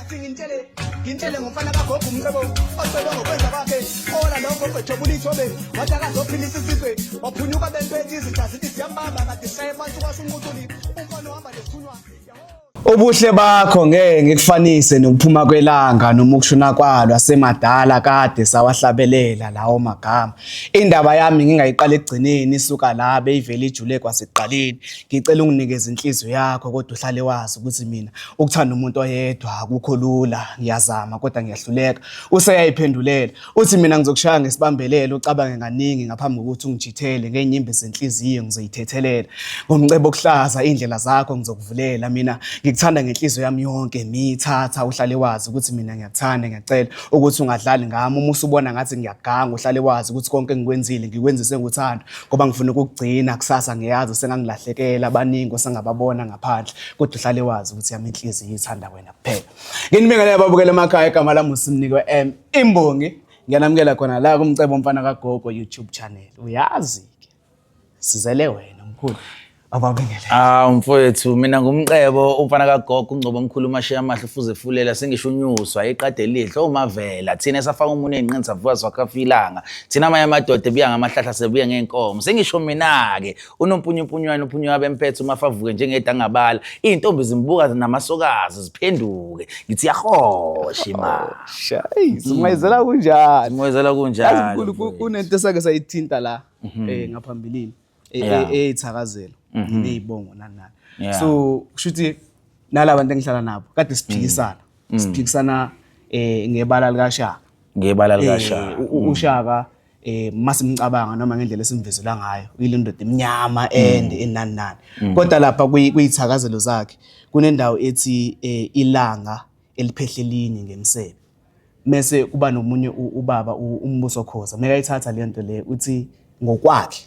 Athi ngintshele ngintshele ngomfana kagogo umcebo ocebe ngokwenza kwakhe ola lo gogo ejobula ithobe wathi akazophilisa isizwe waphunyuka bempethe izitha zithi ziyambamba kade shaye phansi kwasho unquthuli umfana uhamba nesithunywa. Ubuhle bakho ngeke ngikufanise nokuphuma kwelanga noma ukushona kwalo, asemadala kade sawahlabelela lawo magama. Indaba yami ngingayiqala ekugcineni isuka la beyivele ijule kwasekuqaleni. Ngicela unginikeze inhliziyo yakho kodwa uhlale wazi ukuthi mina ukuthanda umuntu oyedwa akukho lula, ngiyazama kodwa ngiyahluleka. Useyayiphendulela uthi mina ngizokushaya ngesibambelelo ucabange kaningi ngaphambi kokuthi ungijithele ngenyimbi zenhliziyo ngizoyithethelela ngomcebo okuhlaza indlela zakho ngizokuvulela mina ngikuthanda ngenhliziyo yami yonke mithatha uhlale wazi ukuthi mina ngiyakuthanda ngiyacela ukuthi ungadlali ngami uma usubona ngathi ngiyaganga uhlale wazi ukuthi konke engikwenzile ngikwenzise ngothando ngoba ngifuna ukukugcina kusasa ngiyazi sengangilahlekela abaningi osengababona ngaphandle kodwa uhlale wazi ukuthi yami inhliziyo ithanda wena kuphela. Nginibingelele babukele emakhaya, igama lami uSimnikwe M Imbongi. Ngiyanamukela khona la kuMcebo Mfana kaGogo YouTube channel. Uyazi ke. Sizele wena mkhulu. Ababingelele. Ah mfowethu mina ngumcebo umfana kagogo ungcobo omkhulu umashiya amahle ufuze fulela sengisho unyuswa iqade elihle omavela thina esafaka umunwe enqini savuka swakhafa ilanga thina amanye amadoda ebuya ngamahlahla sebuya ngeenkomo sengisho mina-ke unompunyumpunywane uphunyuka bemphethe umafavuke njengedangabala iy'ntombi zimbuka namasokazi ziphenduke ngithi yahosha imali. Shayi, simayizela kunjani? Simayizela kunjani? Yazi mkhulu kunento esake sayithinta la ngaphambilini eyithakazelo neyibongo nani nani. So kushuthi nalabantu engihlala nabo kade siphikisana. Siphikisana ngebala likaShaka. Ngebala likaShaka. UShaka masimcabanga noma ngendlela esimvezela ngayo ile ndoda emnyama ende enani nani. Kodwa lapha kuyithakazelo zakhe kunendawo ethi ilanga eliphehlelinye ngemsebe. Mese kuba nomunye ubaba uMbuso Khoza mekayithatha le nto le uthi ngokwakhe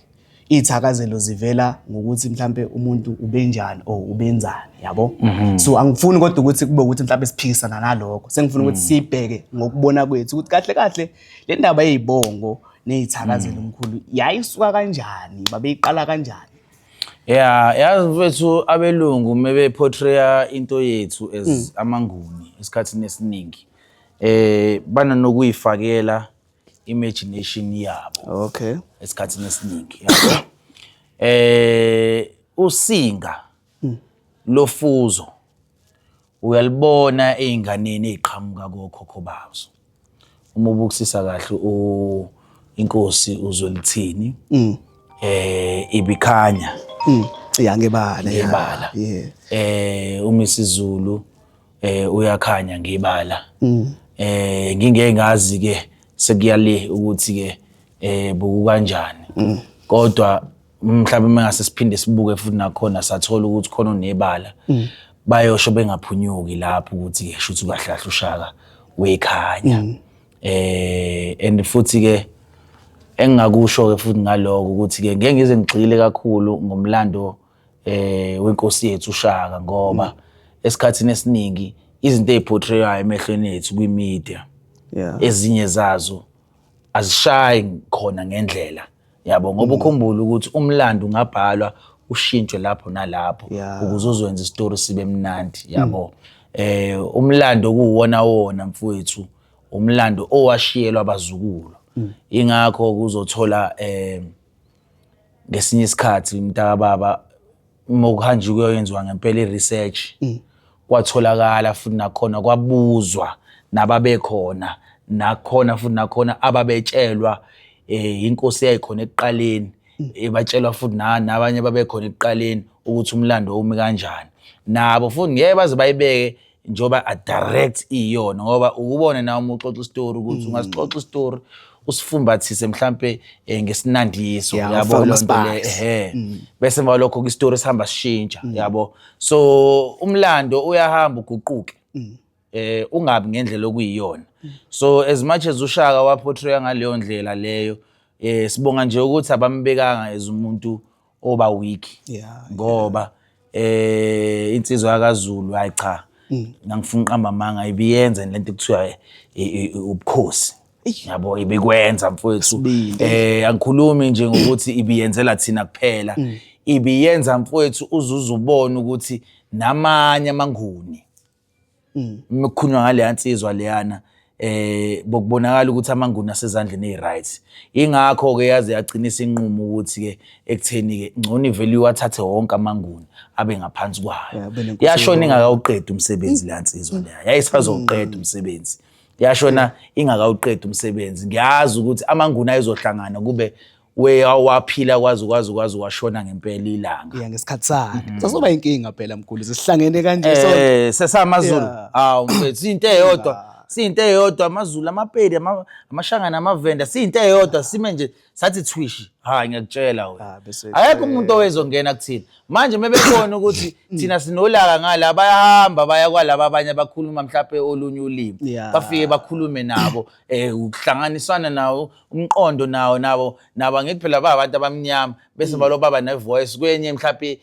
iy'thakazelo zivela ngokuthi mhlampe umuntu ubenjani or ubenzani yabo. So angifuni kodwa ukuthi kube ukuthi mhlampe siphikisana nalokho, sengifuna ukuthi siyibheke ngokubona kwethu ukuthi kahle kahle le ndaba yey'bongo ney'thakazelo mkhulu yayisuka kanjani, babeyiqala kanjani? Yeah, yazi mfethu abelungu mebe portraya into yethu as amaNguni esikhathini esiningi. Bananokuyifakela imagination yabo. Esikhathini esiningi, yabo. Usinga lofuzo uyalibona ezinganeni eziqhamuka kokhokho bazo. Uma ubukisisa kahle u inkosi uZwelithini ibikhanya Ya ngebala. Ngebala. UMisizulu uyakhanya ngebala. Ngingeke ngazi ke sekuyale ukuthi ke buku kanjani. Kodwa mhlawumbe mengase siphinde sibuke futhi nakhona sathola ukuthi khona onebala. Bayosho bengaphunyuki lapho ukuthi ke shuthi kahle kahle uShaka wekhanya. And futhi ke engingakusho ke futhi ngaloko ukuthi ke ngeke ngize ngigxile kakhulu ngomlando wenkosi yethu uShaka ngoba esikhathini esiningi izinto eziportrayayo emehlweni ethu kwi-media ezinye zazo azishayi khona ngendlela yabo ngoba ukhumbule ukuthi umlando ungabhalwa ushintshwe lapho nalapho ukuze uzwenze isitori sibe mnandi yabo. Umlando kuwona wona mfowethu umlando owashiyelwa abazukulu, ingakho kuzothola ngesinye isikhathi mntaka baba uma kuhanjwe kuyoyenziwa ngempela i-research kwatholakala futhi nakhona kwabuzwa nababekhona nakhona futhi nakhona ababetshelwa inkosi yayikhona ekuqaleni batshelwa futhi nabanye babekhona ekuqaleni ukuthi umlando umi kanjani nabo futhi ngeke baze bayibeke njengoba a direct iyona ngoba ukubona nawe uma uxoxa isitori ukuthi ungasixoxa isitori usifumbathise mhlampe ngesinandiso yabo ufake loo nto ama le, spice. ehhe. Bese emva kwalokho isitori sihamba sishintsha yabo. So umlando uyahamba uguquke ungabi ngendlela okuyiyona. So as much as uShaka waportraya ngaleyo ndlela leyo, sibonga nje ukuthi abambekanga as umuntu oba weak ngoba insizwa yakaZulu hayi cha ngangifuna uqamba amanga ibiyenza lento ekuthiwa ubukhosi yabo ibikwenza mfowethu. Isibindi. Angikhulumi nje ngokuthi ibiyenzela thina kuphela, ibiyenza mfowethu uzuze ubone ukuthi namanye amaNguni. Uma kukhulunywa ngaleya nsizwa leyana bokubonakala ukuthi amaNguni asezandleni ezi-right. Ingakho-ke yaze yagcina isinqumo ukuthi-ke ekutheni-ke ngcono ivele iwathathe wonke amaNguni abe ngaphansi kwayo. Yeah, abe nenkosi Yashona yodwa. ingakawuqedi umsebenzi leya nsizwa leya. Yayisazowuqeda umsebenzi. Yashona ingakawuqedi umsebenzi. Ngiyazi ukuthi amaNguni ayezohlangana kube waphila kwaze kwaze kwaze washona ngempela ilanga. Yeah, ngesikhathi sakhe. Sasoba inkinga phela mkhulu, sesihlangene kanje sonke. SesamaZulu. Hawu mfethu, siyinto eyodwa. Siyinto eyodwa amaZulu, amaPedi, amaShangana, amaVenda, siyinto eyodwa sime nje sathi thwishi. Hayi ngiyakutshela wena. Ah, bese Akekho umuntu owezongena kuthina. Manje mebebona ukuthi thina sinolaka ngala bayahamba baya kwalaba abanye abakhuluma mhlawumbe olunye ulimi. Bafike bakhulume nabo, ukuhlanganisana nawo umqondo nawo nabo nabo angithi phela ba abantu abamnyama bese balo baba ne voice kwenye mhlawumbe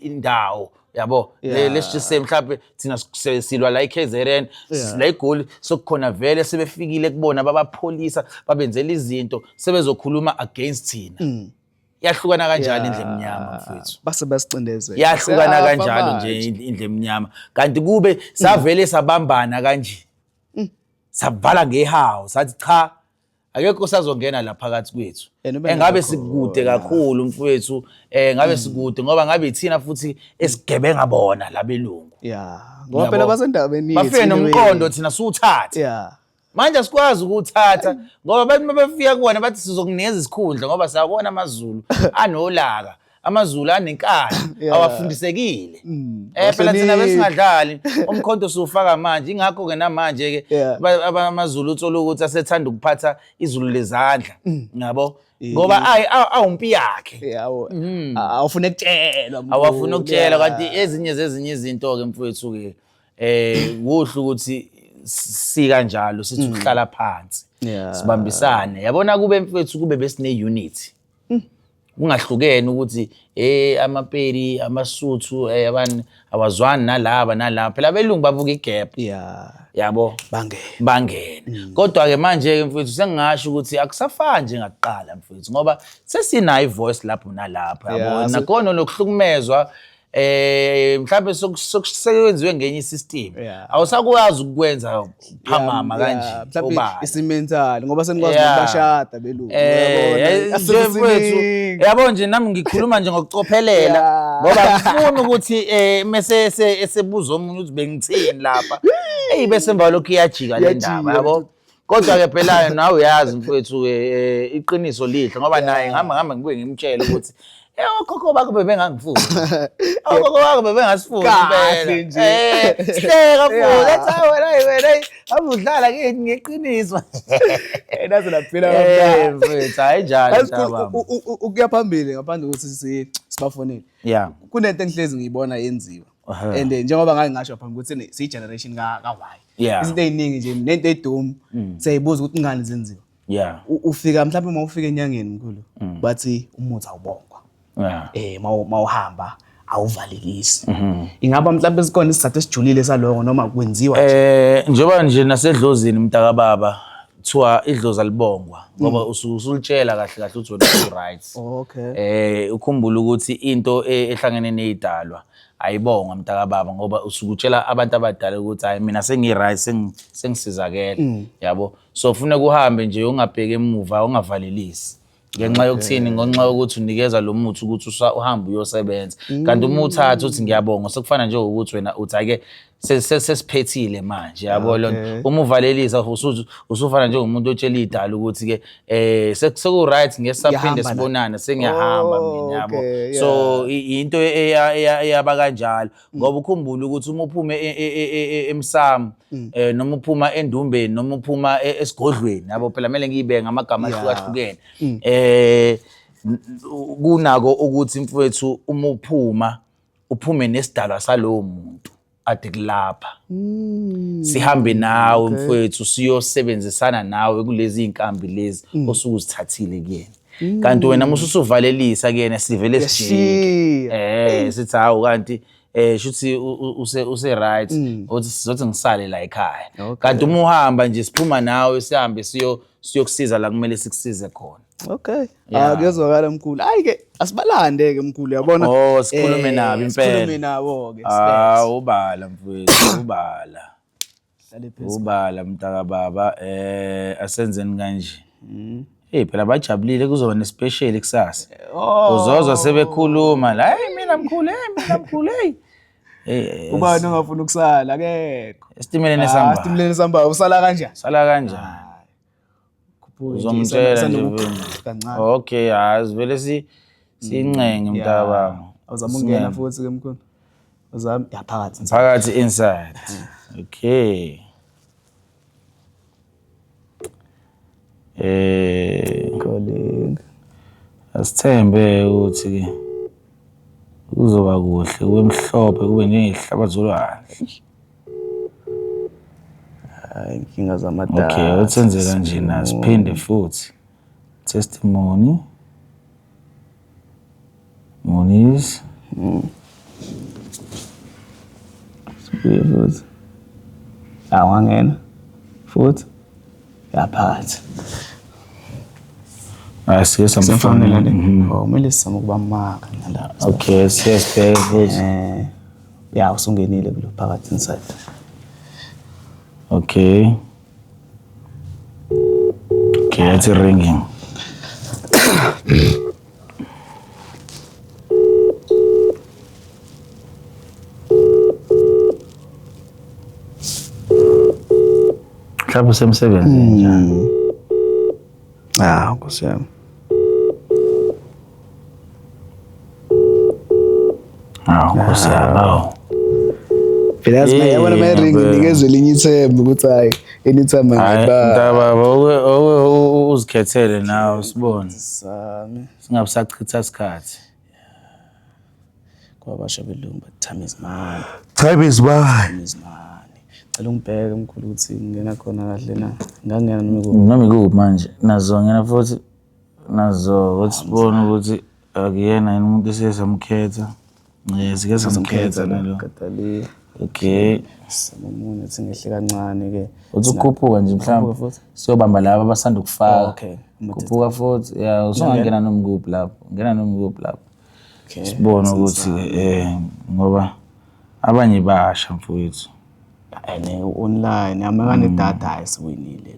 indawo yabo. Let's just say mhlawumbe thina silwa la iKZN, la iGoli, sokukhona vele sebefikile kubona babapholisa babenzela izinto sebezokhuluma against thina. Yahlukana kanjalo indlu emnyama mfethu. Base basicindezela. Yahlukana Siyafa kanjalo nje manje. Indlu emnyama. Kanti kube savele sabambana kanje. Savala ngehawu sathi cha akekho osazongena la phakathi kwethu. And ube Engabe ngekho sikude khona. kakhulu mfowethu, ngabe sikude ngoba ngabe ithina futhi esigebenga bona labelungu. Ngoba phela Yabo. basendabeni yethu Bafike anyway. nomqondo thina siwuthathe. Manje asikwazi ukuwuthatha ngoba abantu mabefika kuwona bathi sizokunikeza isikhundla ngoba siyabona amaZulu anolaka, amaZulu anenkani, awafundisekile. Phela thina Awahloniphi. besingadlali umkhonto siwufaka manje, ingakho ke namanje ke amaZulu uthola ukuthi asethanda ukuphatha izulu lezandla, yabo? Ngoba awumpi yakhe. Awufune ukutshelwa, mkhulu. Awafuni ukutshelwa, kanti ezinye zezinye izinto ke mfowethu ke kuhle ukuthi sikanjalo sithi ukuhlala phansi. Sibambisane. Yabona kube mfowethu kube besine unity. Kungahlukene ukuthi amaPedi, amaSuthu, abani awazwani nalaba nalaba. Phela abelungu babuka igap. Yabo. Bangene. Bangene. Kodwa ke manje ke mfowethu sengingasho ukuthi akusafani njengakuqala mfowethu ngoba sesinayo ivoice lapho nalapho, yabo. Nakhona nokuhlukumezwa mhlawumbe sokusebenziwe ngenye isystem. Awusakwazi ukwenza phamama kanje, Mhlawumbe obala. isimental ngoba senikwazi ukubashada belungu. Uyabona? Nje mfowethu, yabo nje nami ngikhuluma nje ngokucophelela ngoba ngifuna ukuthi mese esebuza omunye ukuthi bengithini lapha. Eyi bese emva lokhu iyajika le Iyajika. ndaba, yabo. Kodwa ke phela nawe uyazi mfowethu iqiniso lihle ngoba naye ngihamba ngibuye ngimtshele ukuthi okhokho bakho bebengangifuni. Okhokho bakho bebengasifuni Kahle impela. nje. Sihleka futhi, athi, hawu, wena, hayi, wena, hayi, hamba udlala kimi ngeqiniso. Naze naphila kamnandi. Mfowethu, hayi njalo, Yazi, mntakababa. ukuya phambili ngaphandle kokuthi sibafonele. Kunento engihlezi ngiyibona yenziwa. And njengoba ngake ngasho phambi ukuthi siyi generation ka Y. Izinto eziningi nje nento edumu siyayibuza ukuthi ingane zenziwa. Ufika mhlawumbe uma ufika enyangeni mkhulu, bathi umuthi awubongwa. Mawuhamba awuvalelisi. Ingaba mhlawumbe sikhona isizathu esijulile saloko noma kwenziwa nje? Njengoba nje nasedlozini mntakababa kuthiwa idlozi alibongwa ngoba usulitshela kahle kahle ukuthi wena u right. Ukhumbule ukuthi into ehlangene nezidalwa ayibongwa mntakababa ngoba usukutshela abantu abadala ukuthi hayi mina sengi right, sengisizakele. Yabo. So ufuna kuhambe nje ungabheki emuva ungavalelisi. Ngenxa yokuthini? Ngenxa yokuthi unikeza lo muthi ukuthi uhambe uyosebenza. Kanti uma uthatha uthi ngiyabonga sekufana nje ukuthi wena uthi ake sesiphethile manje, yabo lona. Uma uvalelisa usufana njengomuntu otshela idala ukuthi ke seku right ngeke saphinde Ngiyahamba la. sibonane, sengiyahamba mina, yabo. So into eyaba kanjalo ngoba ukhumbule ukuthi uma uphume emsamo, noma uphuma endumbeni noma uphuma esigodlweni, yabo phela kumele ngiyibeke ngamagama ahlukahlukene. Kunako ukuthi mfowethu uma uphuma uphume nesidalwa salowo muntu ade kulapha. Sihambe nawe mfowethu siyosebenzisana nawe kulezi inkambi lezi osuke uzithathile kuyena. Kanti wena uma usuvalelisa kuyena sivele sijike. Yashiya. Sithi hawu kanti Shuthi use right uthi sizothi ngisale la ekhaya. Okay. Kanti uma uhamba nje siphuma nawe sihambe siyokusiza la kumele sikusize khona. Okay. Yeah. Ah, kuyezwakala mkhulu. Hayi ke asibalande ke mkhulu, yabona. Oh, sikhulume nabo impela. Sikhulume nabo ke. Ah, ubala mfowethu, ubala. Sihlale phezulu. Ubala mntaka baba, asenzeni kanje. Hey, phela bajabulile, kuzoba nespecial kusasa. Oh. Uzozwa sebekhuluma la, hey mina mkhulu, hey mina mkhulu, hey. Hey, Ubani ongafuna ukusala akekho. Esitimeleni Ah, esihamba. Esitimeleni samba usala kanjani? Sala kanjani? Khuphuka nje, Uzomtshela nje isanoku- vele. kancane. Okay, hayi vele sincenge mntaka baba. Awuzama ukungena futhi ke mkhulu. Uzama ya phakathi. Phakathi inside. Okay. Calling. Asithembe ukuthi kuzoba kuhle, kube mhlophe, kube njengehlabathi zolwandle. Hayi, inkinga zamadata. Okay, uthenze kanje na siphinde futhi. Testimony. Moniz. Sibuye futhi. Awangena. Futhi. Ya phakathi. Hayi, sike Samfonela samfonela. le. Oh, kumele sizame ukubamaka nalapha. Okay, siye sibheke futhi. Ya usungenile kulo phakathi inside. Okay. Okay, that's ringing. Mhlawumbe usemsebenzini njani? Ah, Nkosi yami. Hawu, Nkosi yami, hawu. Phela yazi Yeah, yabona my ring bro. nikezwe elinye ithemba ukuthi hayi anytime Hayi, angaba. mntakababa, oke uzikhethele nawe sibone. Sami Singabe sachitha isikhathi. kwabasha belungu but time is money. Time is money. Time is money. Cela ungibheke mkhulu ukuthi ngingena khona kahle na. Ngangena noma ikuphi. Noma ikuphi manje nazo ngena futhi nazo ukuthi sibone ukuthi akuyena yini umuntu esiye samkhetha. Sike samkhetha nalo. Gadali. Okay. Samumunye singehle kancane ke. Uthi ukhuphuka nje mhlawumbe Khuphuka futhi? siyobamba laba abasanda ukufaka. Oh, okay. Khuphuka futhi. Yeah, usungangena noma ikuphi lapho. Ngena noma ikuphi lapho. Okay. Sibone ukuthi ngoba abanye basha mfowethu. Ene online amakane data hayi siwinile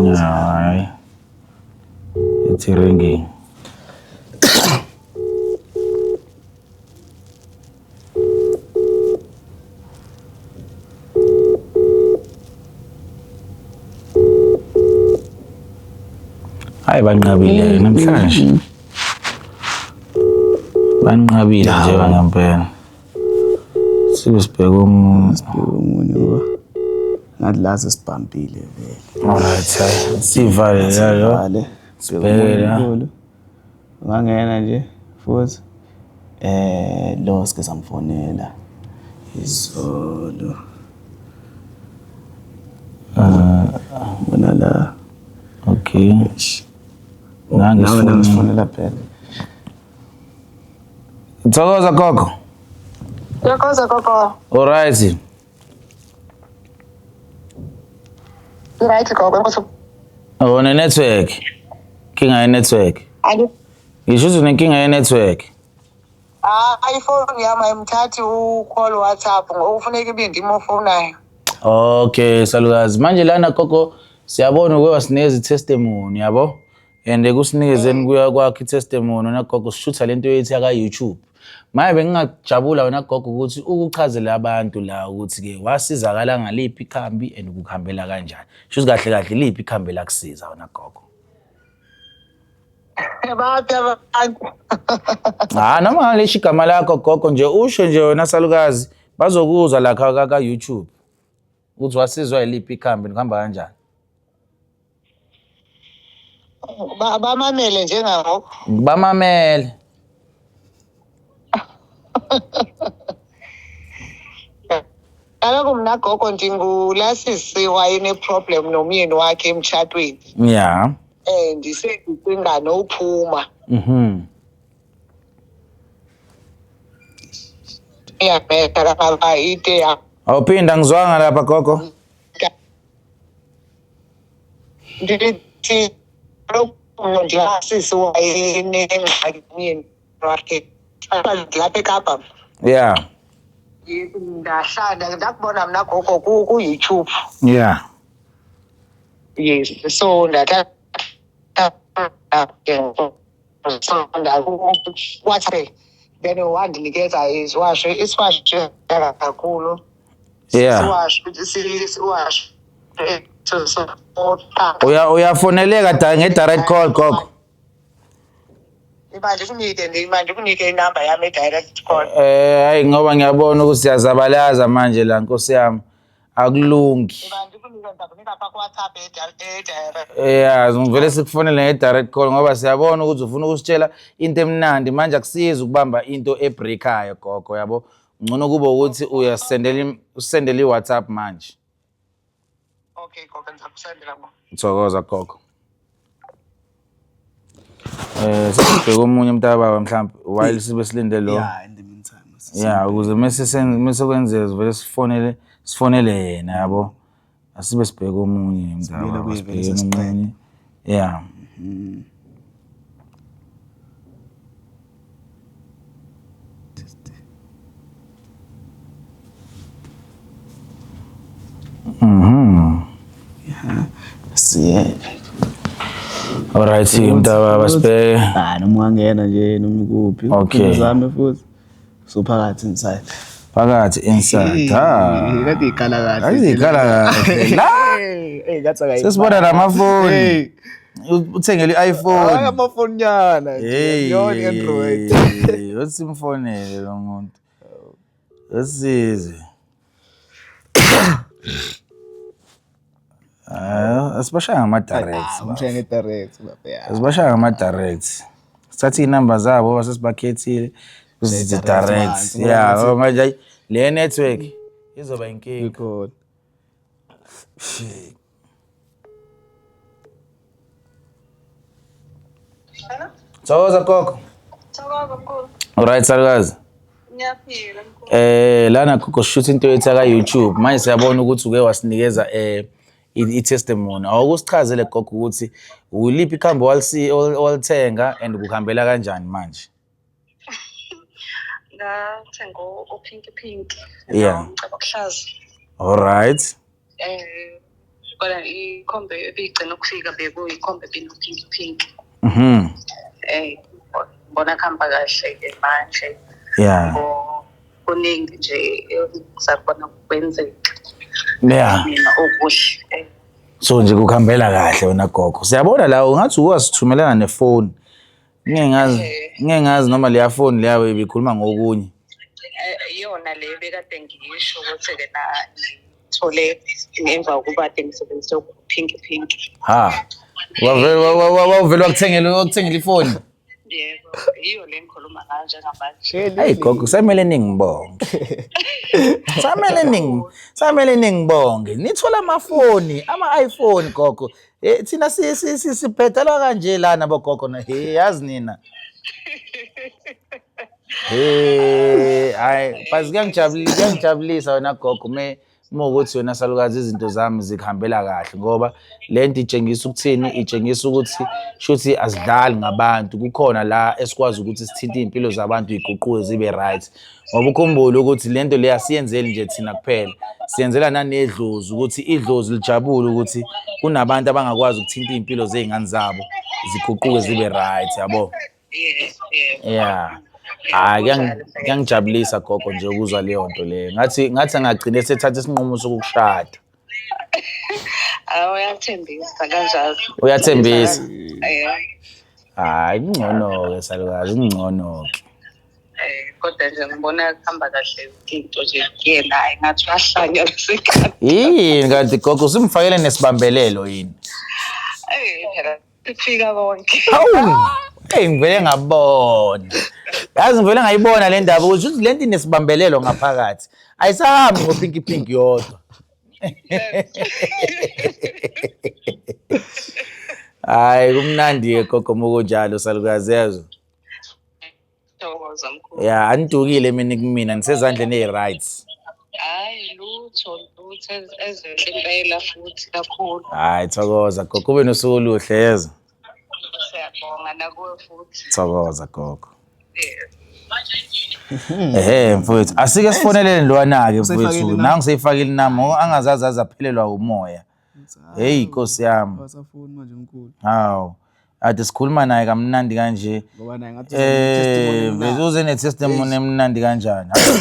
la. Hayi. It's ringing. Hayi, banqabile namhlanje. Banqabile nje ngempela. Sibe sibheke omunye. Omunye ngoba ngathi la sesibhampile vele. Alright, hayi. Sivale leyo. Vale. Sibheke la. Mkhulu. Ungangena nje futhi. Lo sike samfonela izolo. Bona la. Okay. Nange Nawe sifonela. nangisifonela phela. Thokoza gogo. Thokoza gogo. Alright. Right gogo, nkosi. Oh, ne network. Inkinga ye network. Alo. Ngisho ukuthi unenkinga ye network. Ah, iPhone yami ayimthathi u-call WhatsApp ngokufuneka ibe ndim ofonayo. Okay, salukazi. Manje lana gogo siyabona ukuba sinikeza i-testimony yabo. And kusinikezeni kuya kwakho i-testimony wena gogo sishutha lento yethu yaka YouTube. Manje bengingajabula wena gogo ukuthi ukuchazele abantu la ukuthi ke wasizakala ngaliphi ikhambi and ukuhambela kanjani. Shuthi kahle kahle liphi ikhambi lakusiza wena gogo. Baphi abantu? Ah, noma ngalisho igama lakho gogo nje usho nje wena salukazi bazokuzwa la ka YouTube ukuthi wasizwa yiliphi ikhambi kuhamba kanjani. Bamamele njengawo. Bamamele. Kaloku mna gogo ndingulasisi wayene-problem nomyeni wakhe emtshatweni. Yeah. Ndisendicinga nophuma. Iyabheda lapha into ya. Awuphinda ngizwanga lapha gogo. Ndithi lokhu nje sisi wayenengxaki myeni wakhe. Lapha eKapa. Yeah. Ndahlala ndakubona mna gogo ku-YouTube. Yeah. Yes, so ndathatha so WhatsApp then wandinikeza isiwasho isiwasho kakhulu. Yeah. Isiwasho isiwasho so Uya uyafoneleka da nge direct call gogo. Imanje kunike imanje kunike inamba yami e-direct call. Eh hayi ngoba ngiyabona ukuthi siyazabalaza manje la nkosi yami. Akulungi. Imanje kunike ngizakunika pha ku-WhatsApp e-direct. Yeah, ngivele sikufonele nge direct call ngoba siyabona ukuthi ufuna ukusitshela into emnandi manje akusizi ukubamba into ebreakayo gogo yabo. Ngcono kube ukuthi uyasendela usendela iWhatsApp manje. Okay gogo ngizakusendela ma. Thokoza gogo. Eh sesibheka omunye umntakababa mhlawumbe while sibe silinde lo. Yeah, in the meantime. Yeah, ukuze mase mase kwenzeka sivele sifonele sifonele yena yabo. Asibe sibheke omunye Sibuyele umntakababa kuye vele sibheke sesiqeda. omunye. Yeah. Siye. Alright, mntakababa sibheke. Ah, noma ungangena nje noma ikuphi. Okay. Uzame futhi. So phakathi inside. Phakathi inside. Ha. Kade ikala kahle. Kade ikala kahle. La. Hey, ngathi akayi. Sesibona namafoni. Hey. Uthengele Hayi i-iPhone. amafoni nyana. Hey. Yona i-Android. Usimfonele lo muntu. Usize. Ah, asibashaya ngama-direct. Umshaya nge-direct baba ya. Asibashaya ngama-direct. Sithathe iy'namba zabo ngoba sesibakhethile. Sithi Direct direct. manje, Yeah, ngoba ngoba manje hayi, le network izoba inkinga. Ikhona. Thokoza gogo. Thokoza mkhulu. Alright salukazi. Ngiyaphila mkhulu. Eh lana gogo shoot into yethu ka YouTube. Manje siyabona ukuthi uke wasinikeza i-testimony. Awukusichazele gogo ukuthi uliphi ikhambi walisi owalithenga and kuhambela kanjani manje? Ngathenga upinki pink. Yeah. Ngicaba kuhlaza. Alright. Kodwa ikhombe ebigcina ukufika bekuyikhombe ebinopinki pink. Mhm. Ngibona kuhamba kahle ke manje. Yeah. Kuningi nje engisakubona kwenzeka. Yeah. Mina okuhle. So nje kuhambela kahle wena gogo. Siyabona la ungathi uwasithumelana nefoni. Ngeke ngazi, ngeke ngazi noma leya phone leya ibikhuluma ngokunye. Iyona le bekade ngisho ukuthi ke na ngithole ngemva kokuba kade ngisebenzise upinki pink. Ha. Wavele wavele wakuthengela wakuthengela ifoni. Yebo, yiyo le ngikhuluma ngayo njengamanje. Hey gogo, kusamele ningibonge. Samele ning samele ningibonge. Nithola amafoni, ama iPhone gogo. Eh thina si si si sibhedelwa kanje lana bogogo na hey yazi nina. Hey, hayi basi kuyangijabulisa kuyangijabulisa wena gogo me uma ukuthi wena salukazi izinto zami zikuhambela kahle ngoba lento itshengisa ukuthini, itshengisa ukuthi shuthi asidlali ngabantu, kukhona la esikwazi ukuthi sithinte iy'mpilo zabantu y'guquke zibe right. Ngoba ukhumbule ukuthi lento le asiyenzeli nje thina kuphela, siyenzela nanedlozi ukuthi idlozi lijabule ukuthi kunabantu abangakwazi ukuthinta iy'mpilo zey'ngane zabo ziguquke zibe right, yabo. Yes, yes. Yeah. Hayi kuyangijabulisa gogo nje ukuzwa leyo nto leyo. Ngathi ngathi angagcina esethatha isinqumo sokukushada. Awu uyathembisa kanjalo. Uyathembisa. Eh, Hayi kungcono-ke salukazi kungcono-ke. kodwa nje ngibona kuhamba kahle into nje kuyena hayi ngathi uyahlanya lesikhathi. Yini kanti gogo usimfakele nesibambelelo yini? Eh phela kufika konke. Hawu! Hey ngivele ngabona. Yazi ngivele ngayibona le ndaba ukuthi le nto inesibambelelo ngaphakathi. Ayisahambi ngopinki pink yodwa. Hayi kumnandi ke gogo mukunjalo salukazi yezwa. Thokoza mkhulu. Ya, anidukile mina kumina nisezandleni ezi-right. Hayi lutho lutho ezinhle impela futhi kakhulu. Hayi thokoza gogo, kube nosuku oluhle yezwa. Siyabonga nakuwe futhi. Thokoza gogo. Yeah. Ehhe mfowethu, asike sifonelele lwana-ke Usayifakile mfowethu. inamba? Nangu seyifakile inamba, angazazi aze aphelelwa umoya. Hey Nkosi yami. Awasafuni manje mkhulu. Hawu. Ade sikhuluma naye kamnandi kanje. Ngoba naye ngathi uze ne-testimony Eh, emnandi. veze uze ne-testimony emnandi kanjani. Hawu.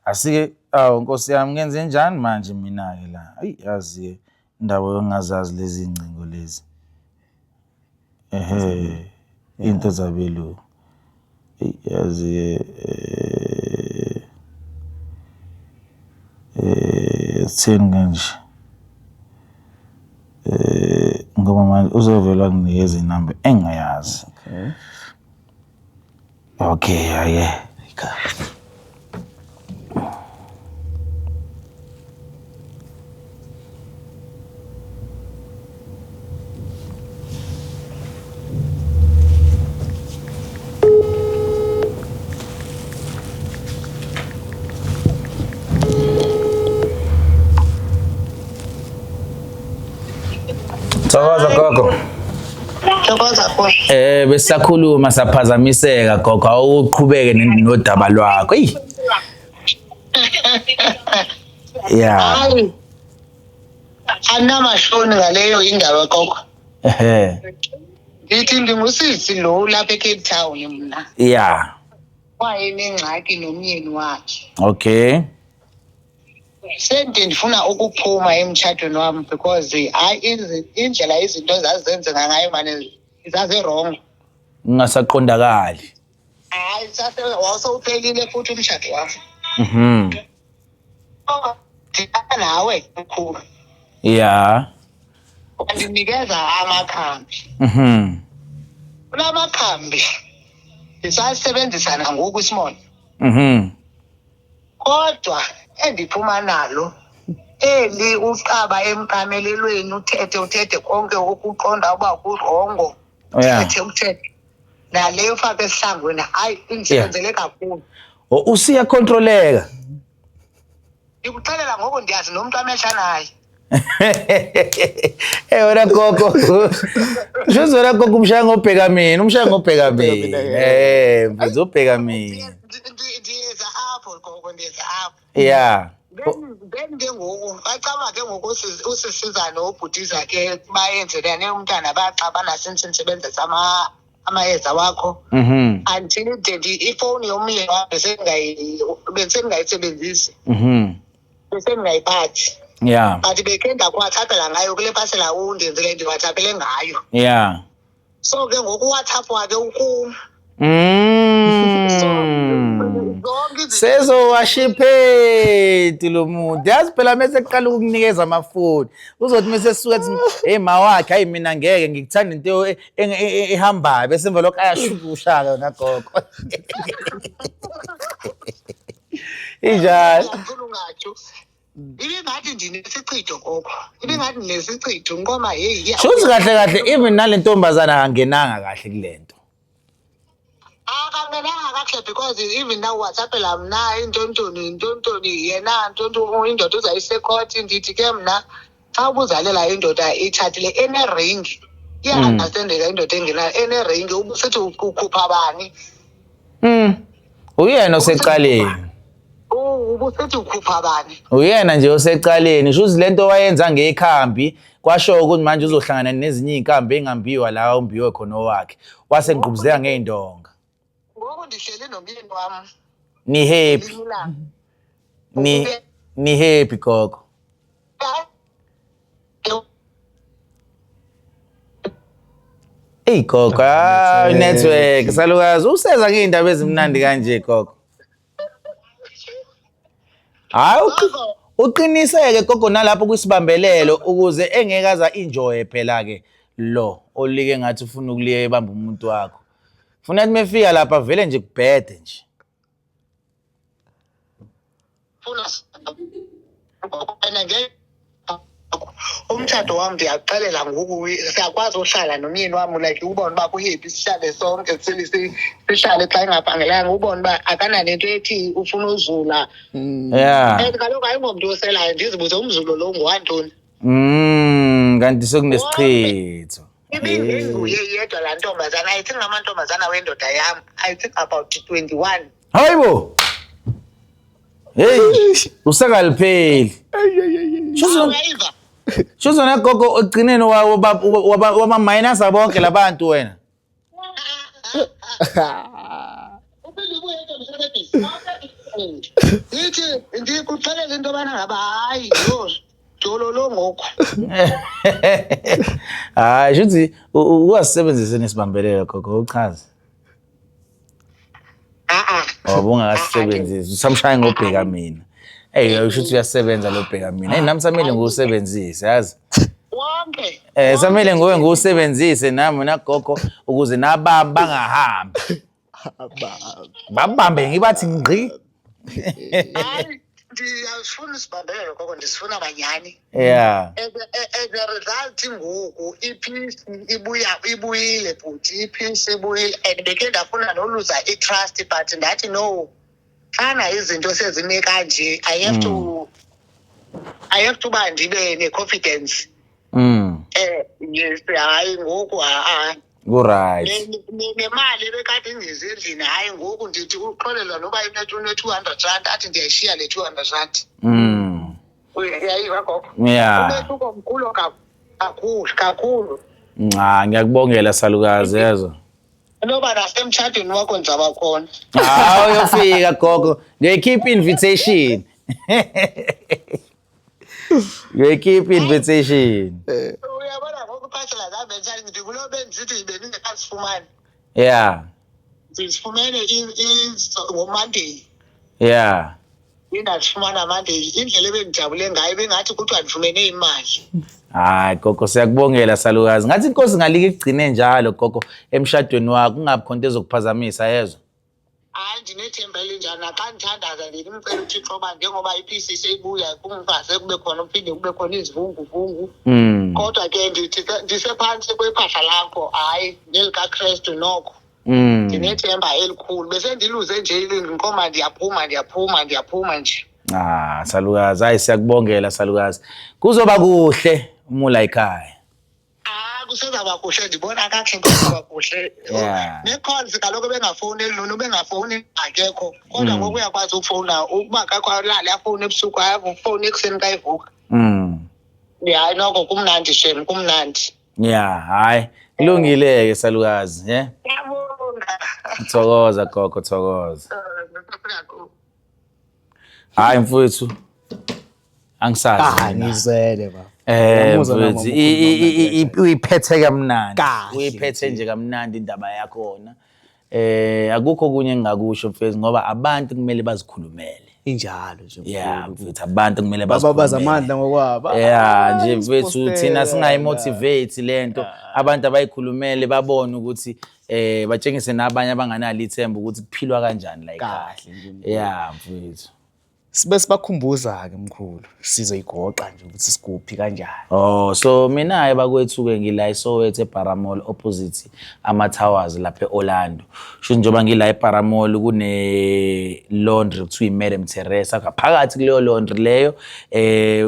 Asike awu Nkosi yami ngenze njani manje mina-ke la. Ayi yazi indaba yongazazi lezi ngcingo lezi. Ehhe. Into zabelungu. Eyi yazi sitheni kanje. Ngoba manje uzovele anginikeze inamba engingayazi. Okay. Okay, ake. Thokoza gogo. Thokoza gogo. Besisakhuluma saphazamiseka gogo, awuqhubeke nodaba lwakho. Eyi. Yeah. Hayi. Anamashoni ngaleyo indaba gogo. Ehhe. Ngithi ndingusisi lo lapha eCape Town mna. Yeah. Wayenengxaki nomyeni wakhe. Okay. Sente ndifuna ukuphuma emtshatweni wami because hayi indlela izinto zazenzeka ngayo mane zazirongo. Ngingasaqondakali. Hayi sase wawusowuphelile futhi umshado wami. Nawe mkhulu. Yeah. Wandinikeza amakhambi. Kula makhambi ndisasebenzisa nangoku isimona. Kodwa endiphuma nalo eli uqaba emqamelelweni uthethe uthethe konke ukuqonda uba kurongo. Uthethe uthethe. Naleyo ufake esihlangwini hayi indisebenzele kakhulu. Oh, usiyakhontroleka. Ndikuxelela ngoku ndiyazi nomntu amehla naye. Eh wena gogo. Shuthi wena gogo umshaya ngobheka mina, umshaya ngobheka mina. Mfethu ubheka mina. Ndiyeza apho gogo, ndiyeza apho. Yeah. Then ke ngoku bacaba ke ngoku usisiza nobhutiza ke bayenzelane umntana baxabana since ndisebenzisa amayeza wakho. Until de ifowuni yomyeni wam besendingayisebenzisi. Besendingayiphathi. But bekhe ndakuwhatsappela ngayo kule pasela undenzele ndiwhatsappele ngayo. So ke ngoku uWhatsApp wakhe ukum. Zonke izinto Sezowasha iphedi lo muntu. Yazi phela mase eqala ukukunikeza amafoni. Uzothi mase suka ethi hey ma wakhe hayi mina ngeke ngikuthanda into ehambayo bese emva lokho ayashukusha ke yona gogo. Injalo. Mkhulu ungatsho. Ibingathi ndinesichitho gogo. Ibingathi ndinesichitho ngoma hey. Shuthi kahle kahle even nale ntombazana akangenanga kahle kulento. Akangenanga kakuhle because even now WhatsAppela mna intontoni intontoni yena ntonto indoda uzayise-court. Ndithi ke mna xa ubuzalela indoda itshatile eneringi iya-understandeka indoda engenayo eneringi ubusithi ukhupha bani. Uyena osecaleni. Ubusithi ukhupha bani. Uyena nje osecaleni. Shuthi lento wayenza ngekhambi kwasho ukuthi manje uzohlangana nezinye izinkambi engambiwa la umbiwe khona owakhe. Wase ngqubuzeka ngeindonga. Ngoku ndihleli nomyeni wam. Ni happy. Ngelinye ilanga. Ni happy gogo. Ey gogo, ah network salukazi useza ngey'ndaba ezimnandi kanje gogo. Hayi uqiniseke gogo nalapho kwisibambelelo ukuze engeke aza enjoy phela ke lo olike ngathi ufuna ukuliye ebamba umuntu wakho. Funa ukuthi mefika lapha vele nje kubhede nje. Funa wena ngeke Umtshato wam, ndiyakuxelela ngoku, siyakwazi uhlala nomyeni wam, like ubone uba kuhappy, sihlale sonke, sihlale xa engaphangelanga, ubone uba akananento ethi ufuna uzula. And kaloku ayingomntu oselayo, ndizibuze umzulo lo ngowantoni. Kanti sekunesichitho. Ibingenguye yedwa laa ntombazana. I think amantombazana wendoda yam, I think about 21. Hayibo. Hey, usakalipheli. Shuzo Uyayiva? shuzo nagogo ogcineni wama minus bonke labantu wena. Uphinde ubuye nto msebenzi. Ndithi ndikuxelela into yobana ngaba hayi, yho, jolo lo ngoku. Hayi, shuthi ungasebenzise nesibambelelo, gogo, uchaze. A-a. Oh, ungakasebenzisi. Usamshaya ngobheka mina. Hey, ushuthi uyasebenza lo bheka mina. Hey, nami samele ngiwusebenzise, yazi. Wonke. Samele nguwe ngiwusebenzise nami nagogo ukuze nabami bangahambi. Babambe ngibathi ngqi. Hayi, ndiyasifuna isibambelelo koko, ndisifuna manyhani. As a result ngoku ipeace ibuya, ibuyile bhuti, ipeace ibuyile, and bekhe ndafuna noluza i-trust, but ndathi no, xana izinto sezime kanje, I have to uba ndibe ne-confidence. Yes, hayi ngoku ha-a. Ku right. Nemali ebekade ingezi endlini, hayi ngoku ndithi uxolelwa noba une-R200, athi ndiyayishiya le R200. Uyayiva, gogo? Yeah. Umehluko mkhulu kakhulu kakhulu. Cha, ngiyakubongela salukazi, yezwa. Noba nasemtshatweni wakho ndizawuba khona. Hawu, uyofika gogo. Ngiyayikhipha invitation. Ngiyayikhipha invitation. Uyabona ngoku iphasela zam entsha, ndikulo bendisithi bendingekazifumani. Ndizifumene ngoMonday. Ndingazifumana Monday, indlela ebendijabule ngayo bengathi kuthiwa ndifumene imali. Hayi gogo, siyakubongela salukazi. Ngathi inkosi ngalike igcine njalo gogo emshadweni wakho, kungabi khona into ezokuphazamisa, yezwa. Hayi, ndinethemba elinjani, naxa ndithandaza ndimcela uThixo uba njengoba ipeace seyibuya, kungaze kube khona, uphinde kube khona izivunguvungu. Kodwa ke ndithi ndisephantsi kwephahla lakho, hayi nelikaKrestu noko. Ndinethemba elikhulu, besendiluze nje inqoma, ndiyaphuma, ndiyaphuma, ndiyaphuma nje. Ah, salukazi, hayi siyakubongela salukazi. Kuzoba kuhle uma ula ekhaya. Ah, kusezawuba kuhle, ndibona kakuhle kuzawuba kuhle. Nee-calls kaloku bengafowuneli nono bengafowuni akekho, kodwa ngoku uyakwazi ukufowuna ukuba kakho, alale afowune ebusuku, afowune ekuseni xa evuka. Hayi noko kumnandi shem, kumnandi. Yeah, hayi. Kulungile ke salukazi, yeah. Ngiyabonga. Thokoza gogo, thokoza. Hayi mfowethu. Angisazi. Ah, Mina. Ngizwele ba. Uyamuzwa Mfowethu, noma ukhuluma uyiphethe kamnandi. Kahle Uyiphethe nje kamnandi indaba yakhona. Akukho okunye engingakusho mfowethu, ngoba abantu kumele bazikhulumele. Injalo nje. Yeah, mfowethu, abantu kumele Bababaza bazikhulumele. amandla ngokwabo. Yeah, nje Ah, mfowethu, thina sipostela. singayimotivate lento. Abantu abayikhulumele, babone ukuthi batshengise nabanye abanganalo ithemba ukuthi kuphilwa kanjani la ekhaya. Kahle nje, mkhulu. Yeah, mfowethu. Sibe sibakhumbuza ke mkhulu, sizoyigoqa nje ukuthi sikuphi kanjani. Oh, so mina ke bakwethu ke ngila eSoweto eBara Mall, opposite ama towers lapha eOrlando. Sho njengoba ngila eBara Mall kune laundry kuthiwa iMadam Teresa, ngaphakathi kuleyo laundry leyo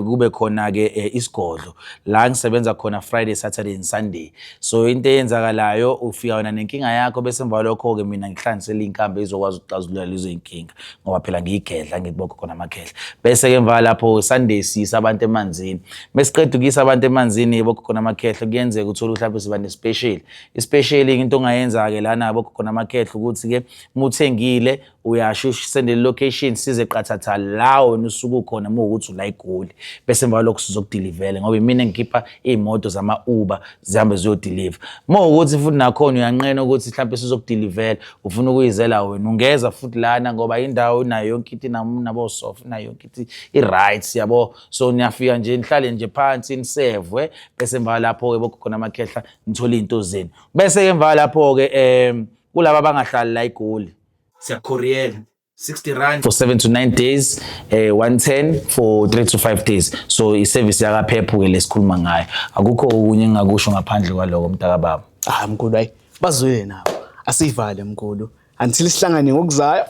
kube khona ke isigodlo la ngisebenza khona Friday, Saturday and Sunday. So into eyenzakalayo, ufika wena nenkinga yakho, bese emva kwalokho ke mina ngihlanganisela inkambi ezokwazi ukuxazulula lezo inkinga, ngoba phela ngiyigedla ngikubokho khona amakhehla. Bese ke emva lapho Sunday siyisa abantu emanzini. Mesiqeda ukuyisa abantu emanzini bokho khona amakhehla, kuyenzeka uthole mhlawumbe siba ne-special. I-special into ongayenza ke lana bokho khona amakhehla ukuthi ke muthengile uyasho usendele location, size qathatha la wena usuke ukhona uma ukuthi ula eGoli, bese emva kwalokho sizokudelivela, ngoba imina engikhipha iy'moto zama-Uber zihambe ziyodeliver. Uma ukuthi futhi nakhona uyanqena ukuthi mhlawumbe sizokudelivela, ufuna ukuyizela wena, ungeza futhi lana, ngoba indawo inayo yonke into, nabosofa, inayo yonke into, i-right yabo. So niyafika nje nihlale nje phansi nisevwe, bese emva lapho-ke bogogo namakhehla nithole iy'nto zenu. Bese-ke emva lapho-ke kulaba abangahlali la eGoli, siyakhoriyela. 60 rand for 7 to 9 days, 110 for 3 to 5 days. So i-service yakaPep ke lesikhuluma ngayo. Akukho okunye engingakusho ngaphandle kwaloko, mntaka baba. Ah mkhulu, hayi, bazwile nabo. Asivale mkhulu. Until sihlangane ngokuzayo.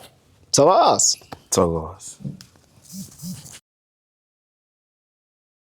Thokoza. Thokoza.